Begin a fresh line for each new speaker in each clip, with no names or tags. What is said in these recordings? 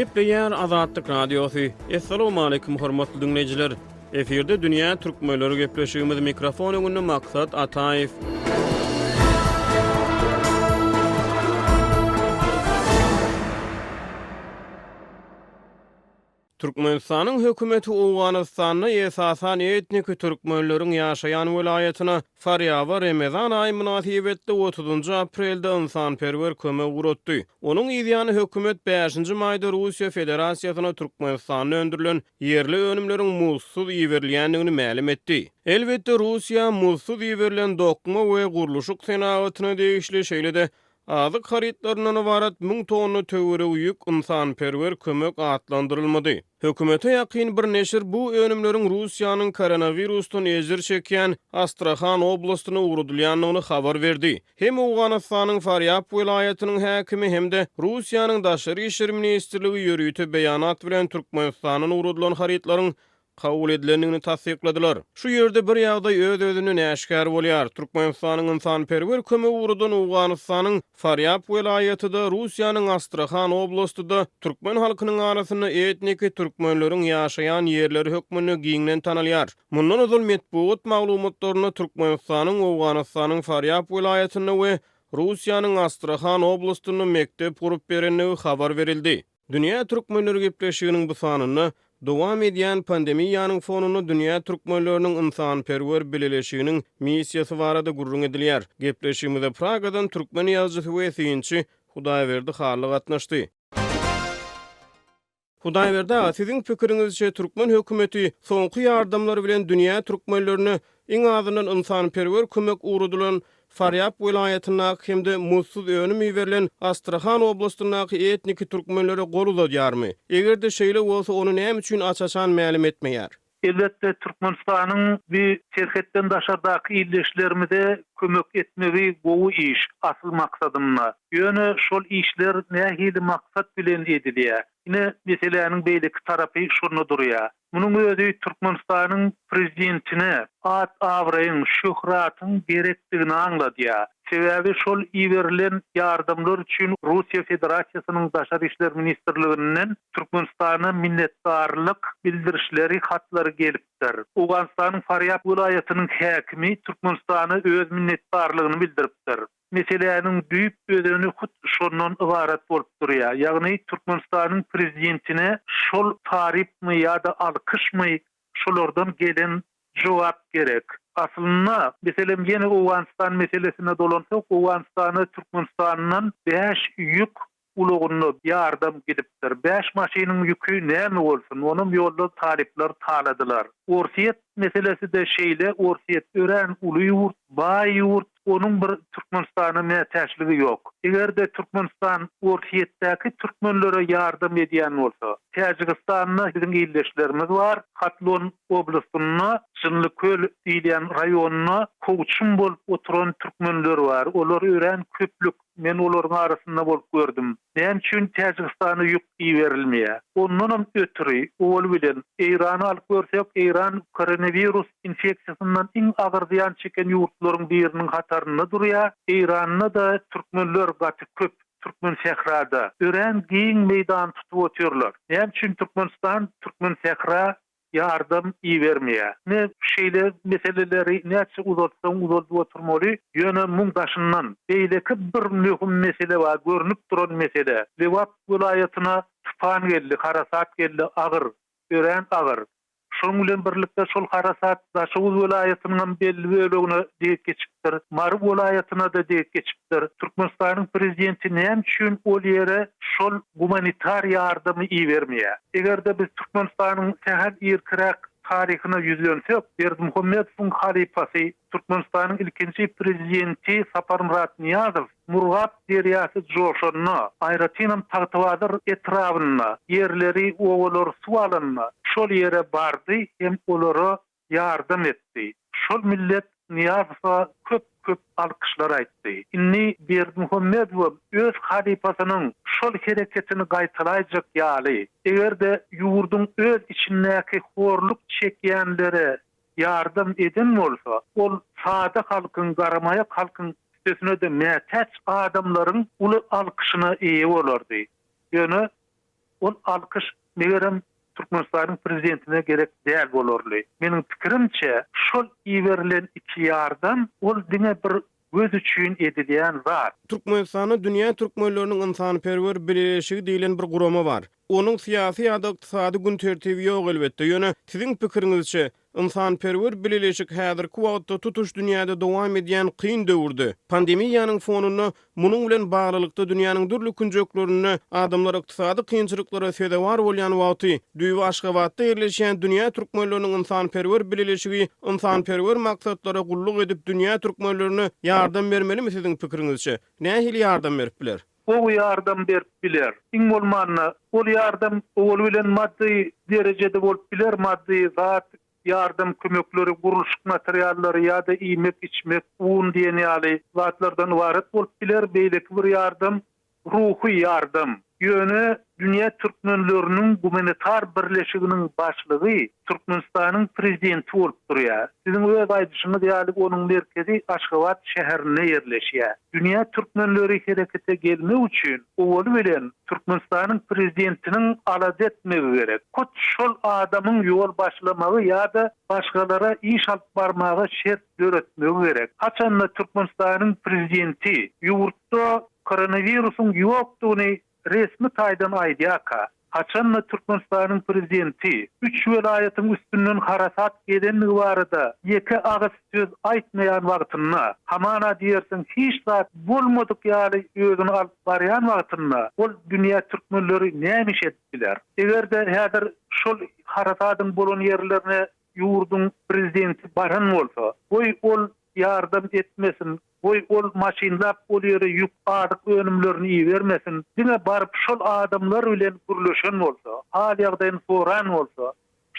Gepleýär Azatlyk Radiosy. Assalamualaikum hormatly diňleýjiler. Efirde dünýä türkmenleri gepleşigimiz mikrofon öňünde Maksat Ataýew. Türkmenistanyň hökümeti Owganystanda esasan etniki türkmenleriň ýaşaýan welaýatyna, Farýaba Remezan aýy mynasybetli otuzynjy aprelde ynsanperwer kömek ugratdy. Onuň yzýany hökümet bäşinji maýda Russiýa Federasiýasyna Türkmenistanda öndürilen ýerli önümleriň muzdsuz iberilýändigini mälim etdi. Elbetde, Russiýa muzdsuz iberilen dokma we gurluşyk senagatyna degişli, şeýle-de Azyk harytlaryndan ybarat müň tonna töweregi ýük ynsanperwer kömek atlandyrylmady. Hökümete ýakyn bir neşir bu önümleriň Russiýanyň koronawirusdan ejir çekýän Astrahan oblastyna ugradylýandygyny habar berdi. Hem Owganystanyň Farýab welaýatynyň häkimi hem-de Russiýanyň Daşary işler ministrligi ýörite beýanat bilen Türkmenistandan ugradylan harytlaryň kabul edilendigini tassykladylar. Şu ýerde bir ýagdaý öz-özünden äşgär bolýar, Türkmenistanyň ynsanperwer kömegi ugradan Owganystanyň Farýab welaýaty-da, Russiýanyň Astrahan oblasty-da türkmen halkynyň arasynda etniki türkmenleriň ýaşaýan ýerleri hökmünde giňden tanalýar. Mundan ozal metbugat maglumatlarynda Türkmenistanyň Owganystanyň Farýab welaýatynda we Russiýanyň Astrahan oblastynda mekdep gurup berendigi habar berildi. Dünýä türkmenleri gepleşiginiň bu sanynda dowam edýän pandemiýanyň fonunda dünýä türkmenleriniň ynsanperwer bileleşiginiň missiýasy barada gürrüň edilýär. Gepleşigimize Pragadan türkmen ýazyjysy we synçy Hudaýberdi Hally gatnaşdy. Hudaýberdi aga, siziň pikiriňizçe türkmen hökümeti soňky ýardamlary bilen dünýä türkmenlerine Iň azyndan ynsanperwer kömek ugradylan Farýab welaýatyndaky hem-de muzdsuz önüm iberilen Astrahan oblastyndaky etniki türkmenlere gol uzadýarmy? Eger-de şeýle bolsa, ony näme üçin aç-açan mälim etmeýär?
Elbetde, Türkmenistanyň bu serhetden daşardaky ildeşlerimize kömek etmegi gowy iş, asyl maksadynda. Ýöne şol işler nähili maksat bilen edilýär? Ine, meseläniň beýleki tarapy şonda durýar. Munuň özi Türkmenistanyň Prezidentine at-abraýyň, şöhratyň gerekdigini aňladýar. Sebäbi şol iberilen ýardamlar üçin Russiýa Federasiýasynyň Daşary işler ministrliginden Türkmenistana minnetdarlyk bildirişleri, hatlary gelipdir. Owganystanyň Farýab welaýatynyň häkimi Türkmenistana öz minnetdarlygyny bildiripdir. Meseläniň düýp özeni hut şondan ybarat bolup durýar. Ýagny Türkmenistanyň Prezidentine şol tarypmy ýa-da alkyşmy şolardan gelen jogap gerek. Aslynda, meselem, ýene Owganystan meselesine dolansak, Owganystana Türkmenistandan bäş ýük ulagynda ýardam gidipdir. Bäş maşynyň ýüki näme bolsun, onam ýolda talyplar taladylar. Orsýet meselesi-de şeýle, Orsýet örän uly ýurt, baý ýurt, onuň bir Türkmenistana mätäçligi ýok. Eger-de Türkmenistan Orsýetdäki türkmenlere ýardam edýän bolsa, Täjigistanda biziň ildeşlerimiz bar, Hatlon oblastynda Jynlyköl diýilýän raýonynda kowçum bolup oturan türkmenler bar, olar örän köplük. Men olaryň arasynda bolup gördüm. Näme üçin Täjigistana ýük iberilmeýär? Ondanam ötri, owaly bilen, Eýrany alyp görsek, Eýran koronawirus infeksiýasyndan iň agyr zyýan çeken ýurtlaryň biriniň hatarynda durýar. Eýranda-da türkmenler gaty köp, Türkmensährada. Örän giň meýdany tutup otyrlar. Näme üçin Türkmenistan Türkmensähra ýardam ibermeýär. Ine, şeýle meseleleri näçe uzaltsaň uzaldyp oturmaly, ýöne muň daşyndan beýleki bir möhüm mesele bar, görnüp duran mesele. Lebap welaýatyna tupan geldi, harasat geldi, agyr, örän agyr. Şonuň bilen birlikde şol harasat Daşoguz welaýatynyňam belli bölegine degip geçipdir, Mary welaýatyna-da degip geçipdir. Türkmenistanyň prezidenti näme üçin ol ýere şol gumanitar ýardamy ibermeýär? Eger-de biz Türkmenistanyň sähel irkiräk taryhyna ýüzlensek, Berdimuhamedowyň halypasy, Türkmenistanyň ilkinji Prezidenti Saparmyrat Nyýazow Murgap derýasy joşanda, aýratynam Tagtabazar etrabynda ýerleri, obalary suw alanda, şol ýere bardy hem olara ýardam etdi. Şol millet Nyýazowa köp-köp alkyşlar aýtdy. Indi Berdimuhamedowam öz halypasynyň şol hereketini gaýtalaýjak ýaly, eger-de ýurduň öz içindäki horluk çekýänlere ýardam eden bolsa, ol sada halkyň, garamaýak halkyň, üstesine-de mätäç adamlaryň uly alkyşyna eýe bolardy. Ýöne. Ol alkyş, megerem, Türkmenistanyň prezidentine gerek däl bolarly. Meniň pikirimçe, şol iberilen iki ýardam, ol diňe bir göz üçin edilýän zat.
Türkmenistanda Dünýä türkmenleriniň ynsanperwer bileleşigi diýlen bir gurama bar. Onuň syýasy ýa-da ykdysady gün tertibi ýok elbetde, ýöne siziň pikiriňizçe, ynsanperwer bileleşik häzirki wagtda tutuş dünýäde dowam edýän kyn döwürde, pandemiýanyň fonunda, munuň bilen baglylykda dünýäniň dürli künjeklerinde adamlar ykdysady kynçylyklara sezewar bolýan wagty, düýbi Aşgabatda ýerleşýän Dünýä türkmenleriniň ynsanperwer bileleşigi ynsanperwer maksatlara gulluk edip dünýä türkmenlerine ýardam bermelimi siziň pikiriňizçe? Nähili ýardam berip biler?
Gowy ýardam berip biler. Iň bolmanda, ol ýardam owaly bilen maddy derejede bolup biler, maddy zat, ýardam kömekleri, gurluşyk materiallary ýa-da iýmek-içmek, un diýen ýaly zatlardan ybarat bolup biler, beýleki bir ýardam, ruhy ýardam. Ýöne Dünýä türkmenleriniň gumanitar birleşiginiň başlygy Türkmenistanyň Prezidenti bolup durýar. Siziň öz aýdyşyňyz ýaly onuň merkezi Aşgabat şäherinde ýerleşýär. Dünýä türkmenleri herekete gelmek üçin owaly bilen Türkmenistanyň Prezidentiniň alada etmegi gerek. Hut şol adamyň ýol başlamagy ýa-da başgalara iş alyp barmaga şert döretmegi gerek. Haçanda Türkmenistanyň Prezidenti ýurtda koronawirusyň ýokdugyny resmi taýdan aýdýarka, haçan-da Türkmenistanyň prezidenti üç welaýatyň üstünden harasat gelendigi barada ýeke agyz söz aýtmaýan wagtynda, hamana diýersiň hiç zat bolmadyk ýaly özüni alyp barýan wagtynda ol dünýä türkmenleri näme iş edip biler? Eger-de häzir şol harasadyň bolan ýerlerine ýurduň prezidenti baran bolsa, goý ol ýardam etmesin, goý ol maşynlap ol ýere ýük azyk önümlerini ibermesin, diňe baryp şol adamlar bilen gürleşen bolsa, hal-ýagdaýyny soran bolsa,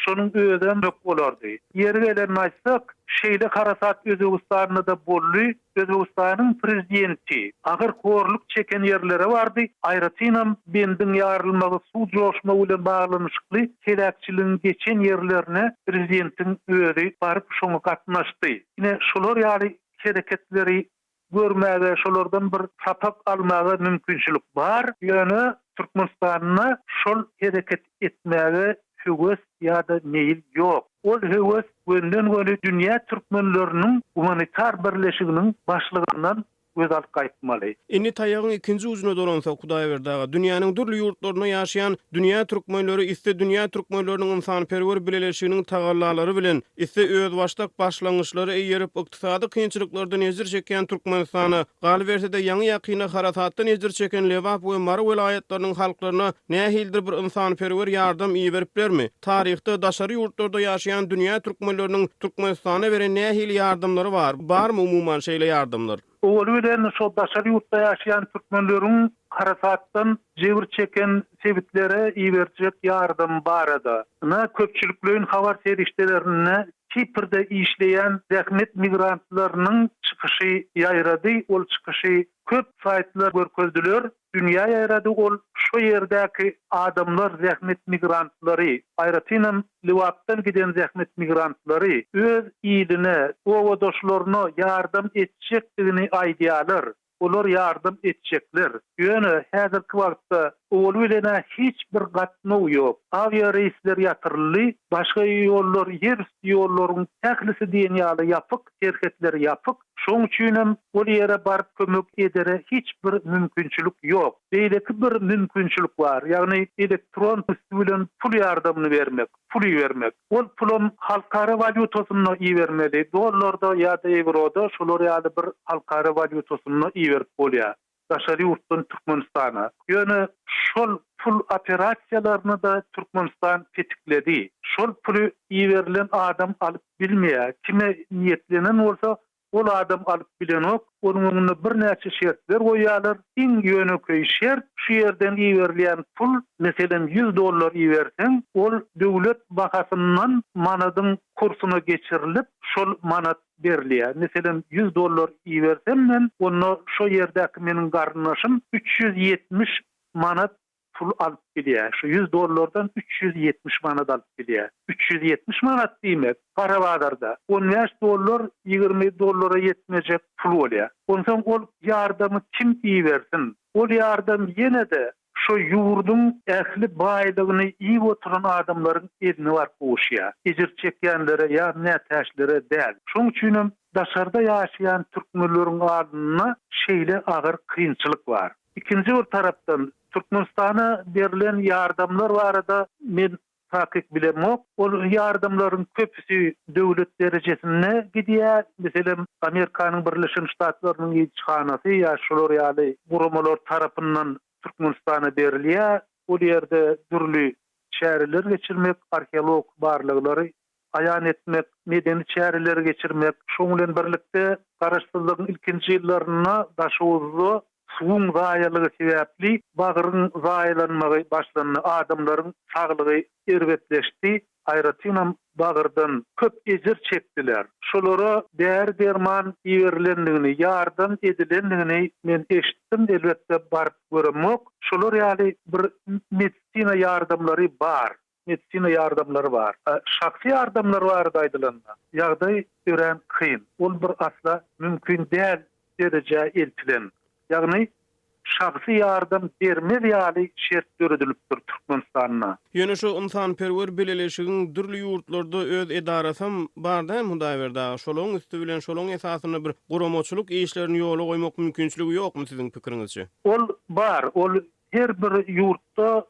şonuň özem köp bolardy. Ýeri gelende aýtsak, şeýle harasat Özbegistanda-da boldy, Özbegistanyň prezidenti agyr horluk çeken ýerlere bardy, aýratynam bendiň ýarylmagy, suw joşmagy bilen baglanyşykly heläkçiligiň geçen ýerlerine prezidentiň özi baryp şoňa gatnaşdy. Ine, şular ýaly hereketleri görmäge, şolardan bir sapak almaga mümkinçilik bar, ýöne Türkmenistanda şol hereket etmäge höwes ýa-da meýil ýok. Ol höwes gönden-göni Dünýä türkmenleriniň gumanitar birleşiginiň başlygyndan göz alyp gaýtmaly.
Indi taýagyň ikinji ujuna dolansak, Hudaýberdi aga, dünýäniň dürli ýurtlarynda ýaşaýan dünýä türkmenleri isle dünýä türkmenleriniň ynsanperwer bileleşiginiň tagallalary bilen, isle özbaşdak başlangyçlara eýerip, ykdysady kynçylyklardan ejir çekýän Türkmenistana, galyberse-de, ýaňy-ýakynda harasatdan ejir çeken Lebap we Mary welaýatlarynyň halklaryna nähilidir bir ynsanperwer ýardam iberiplermi? Taryhda daşary ýurtlarda ýaşaýan dünýä türkmenleriniň Türkmenistana beren nähili ýardamlary bar? Barmy umuman şeýle ýardamlar?
Owaly bilen şo daşary ýurtda ýaşaýan türkmenleriň harasatdan jebir çeken sebitlere iberjek ýardamy barada, ynha köpçülikleýin habar serişdelerinde Kiprde işleýän zähmet migrantlarynyň çykyşy ýaýrady, ol çykyşy köp saýtlar görkezdiler, dünýä ýaýrady, ol şo ýerdäki adamlar zähmet migrantlary, aýratynam Lebapdan giden zähmet migrantlary öz iline, obadaşlaryna ýardam etjekdigini aýdýarlar. Olar ýardam etjekler. Ýöne häzirki wagtda owaly bilen-ä hiç bir gatnaw ýok. Awiareýsler ýatyryldy, başga ýollar, ýer üsti ýollaryň ählisi diýen ýaly ýapyk, serhetler ýapyk. Şoň üçinem ol ýere baryp kömek edere hiç bir mümkinçilik ýok. Beýleki bir mümkinçilik bar, ýagny elektron üsti bilen pul ýardamyny bermek. pul ibermek. Ol pulam halkara walýutasynda ibermeli, dollarda ýa-da ewroda şolar ýaly bir halkara walýutasynda iberip bolýar daşary ýurtdan Türkmenistana. Ýöne şol pul operasiýalaryny-da Türkmenistan petikledi. Şol puly iberilen adam alyp bilmeýär. Kime niýetlenen bolsa, Ol adam alyp bilenok, onuň öňünde birnäçe şertler goýýarlar. Iň ýönekeý şert, şu ýerden iberilýän pul, meselem, 100 dollar iberseň, ol döwlet bahasyndan manadyň kursuna geçirilip, şol manat berilýär. Meselem, 100 dollar ibersem men, onda şo ýerdäki meniň garyndaşym 370 manat pul alyp bilýär. Şu 100 dollardan 370 manat alyp bilýär. 370 manat diýmek, gara bazarda 15 dollar 20 dollara ýetmejek pul bolýar. Onsoň ol ýardamy kim ibersin? Ol ýardam ýene-de. Şo ýurduň ähli baýlygyny iýip oturan adamlaryň eline baryp gowuşýar. Ejir çekýänlere ýa mätäçlere däl. Şoň üçinem daşarda ýaşaýan türkmenleriň alnynda şeýle agyr kynçylyk bar. Ikinji bir tarapdan, Türkmenistana berlen ýardamlar barada men takyk bilemok. Ol ýardamlaryň köpüsi döwlet derejesinde gidýär. Meselem, Amerikanyň Birleşen Ştatlarynyň ilçihanasy ýa şular ýaly guramalar tarapyndan Türkmenistana berilýär. Ol ýerde dürli çäreler geçirmek, arheologik barlaglary aýan etmek, medeni çäreleri geçirmek, şoň bilen birlikde Garaşsyzlygyň ilkinji ýyllarynda Daşoguzda suwuň zaýalygy sebäpli bagryň zaýalanmagy başlandy, adamlaryň saglygy erbetleşdi, aýratynam bagyrdan köp ejir çekdiler. Şolara däri-derman iberilendigini, ýardam edilendigini men eşitdim, elbetde baryp göremok. Şolar ýaly bir medisina ýardamlary bar. Medisina ýardamlary bar. Şahsy ýardamlar barada aýdylanda, ýagdaý örän kyn. Ol bir asla mümkin däl derejä eltilen. Ýagny şahsy ýardam bermez ýaly şert döredilipdir Türkmenistanda.
Ýöne şu ynsanperwer bileleşigiň dürli ýurtlarda öz edarasam bar dälmi Hudaýberdi aga? Şolaň üsti bilen, şolaň esasynda bir guramaçylyk işlerini ýola goýmak mümkinçiligi ýokmy siziň pikiriňizçe?
Ol bar. Ol her bir ýurtda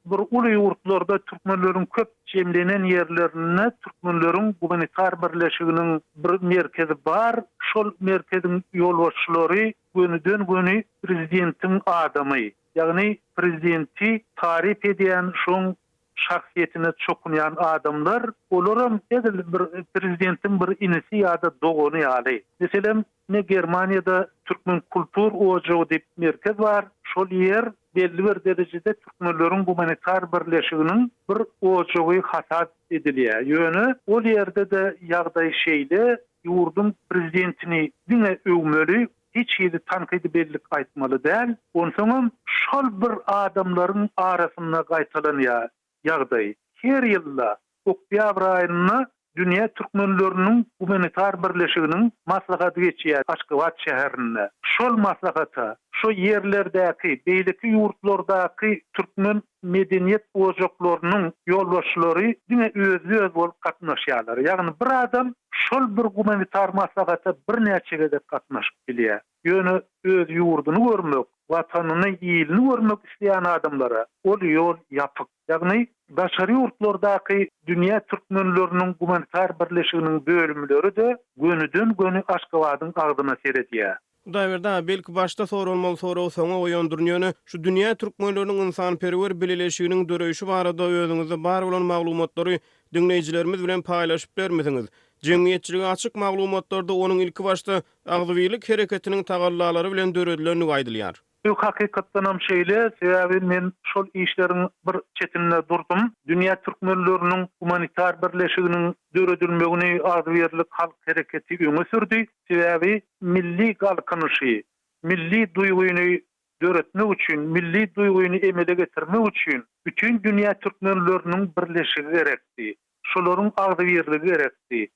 Bir uly ýurtlarda türkmenleriň köp jemlenen ýerlerinde türkmenleriň gumanitar birleşiginiň bir merkezi bar. Şol merkeziň ýolbaşçylary gönüden-göni prezidentiň adamy. Ýagny prezidenti taryp edýän, şoň şahsyýetine çokunýan adamlar. Olaram edil bir prezidentiň bir inisi ýa-da dogany ýaly. Meselem, Ine Germaniýada Türkmen kultur ojagy diýip merkez bar. Şol ýer belli bir derejede türkmenleriň gumanitar birleşiginiň bir ojagy hasap edilýär. Ýöne ol ýerde-de ýagdaý şeýle, ýurduň prezidentini diňe öwmeli, hiç hili tankydy bellik aýtmaly däl. Onsoňam şol bir adamlaryň arasynda gaýtalanýar ýagdaý. Her ýylda oktýabr aýynda Dünýä türkmenleriniň gumanitar birleşiginiň maslahaty geçýär Aşgabat şäherinde. Şol maslahata şo ýerlerdäki, beýleki ýurtlardaky türkmen medeniýet ojaklarynyň ýolbaşçylary diňe özli-öz bolup gatnaşýarlar. Ýagny bir adam şol bir gumanitar maslahata birnäçe gezek gatnaşyp bilýär. Ýöne öz ýurduny görmek, Watanyny, ilini görmek isleýän adamlara ol ýol ýapyk. Ýagny daşary ýurtlardaky dünýä türkmenleriniň gumanitar birleşiginiň bölümleri-de gönüden-göni Aşgabadyň agzyna seredýär.
Hudaýberdi aga, belki başda soralmaly soragy soňa goýandyryn, ýöne şu dünýä türkmenleriniň ynsanperwer bileleşiginiň döreýşi barada özüňizde bar bolan maglumatlary diňleýjilerimiz bilen paýlaşyp bilermisiňiz? Jemgyýetçilige açyk maglumatlarda onuň ilkibaşda Agzybirlik hereketiniň tagallalary bilen döredilendigi aýdylýar.
Bu hakykatdanam şeýle, sebäbi men şol işleriň bir çetinde durdum. Dünýä türkmenleriniň gumanitar birleşiginiň döredilmegini Agzybirlik halk hereketi öňe sürdi. Sebäbi milli galkynyşy, milli duýgyny döretmek üçin, milli duýgyny emele getirmek üçin bütin dünýä türkmenleriniň birleşigi gerekdi. Şolaryň agzybirligi gerekdi.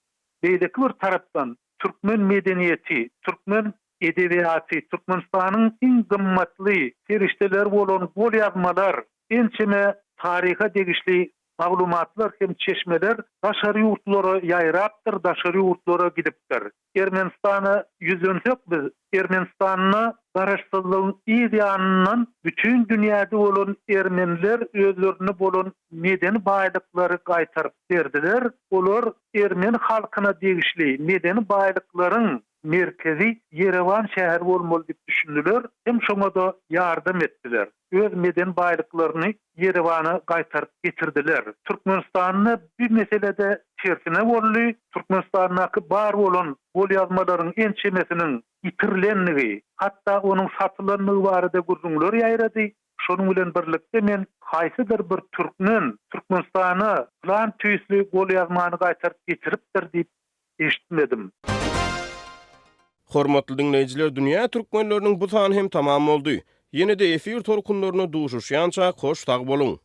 Beýleki bir tarapdan, türkmen medeniýeti, türkmen edebiýaty, Türkmenistanyň iň gymmatly serişdeleri bolan golýazmalar, ençeme taryha degişli maglumatlar hem çeşmeler daşary ýurtlara ýaýrapdyr, daşary ýurtlara gidipdir. Ermenistana ýüzlensek biz, Ermenistanda garaşsyzlygyň yz ýanyndan bütin dünýäde bolan ermeniler özlerinde bolan medeni baýlyklary gaýtaryp berdiler. Olar ermeni halkyna degişli medeni baýlyklaryň merkezi Ýerewan şäheri bolmaly diýip düşündiler hem şoňa-da ýardam etdiler. Öz medeni baýlyklaryny Ýerewana gaýtaryp getirdiler. Türkmenistanda bu meselede tersine boldy. Türkmenistandaky bar bolan golýazmalaryň ençemesiniň ýitirilendigi, hatda onuň satylandygy barada gürrüňler ýaýrady. Şonuň bilen birlikde men haýsydyr bir türkmen Türkmenistana pylan tüýsli golýazmany gaýtaryp getiripdir diýip eşitmedim.
Hormatly diňleýjiler Dünýä Türkmenleriniň bu sany hem tamam boldy. Ýene-de efir tolkunlarynda duşuşýançak hoş sag boluň.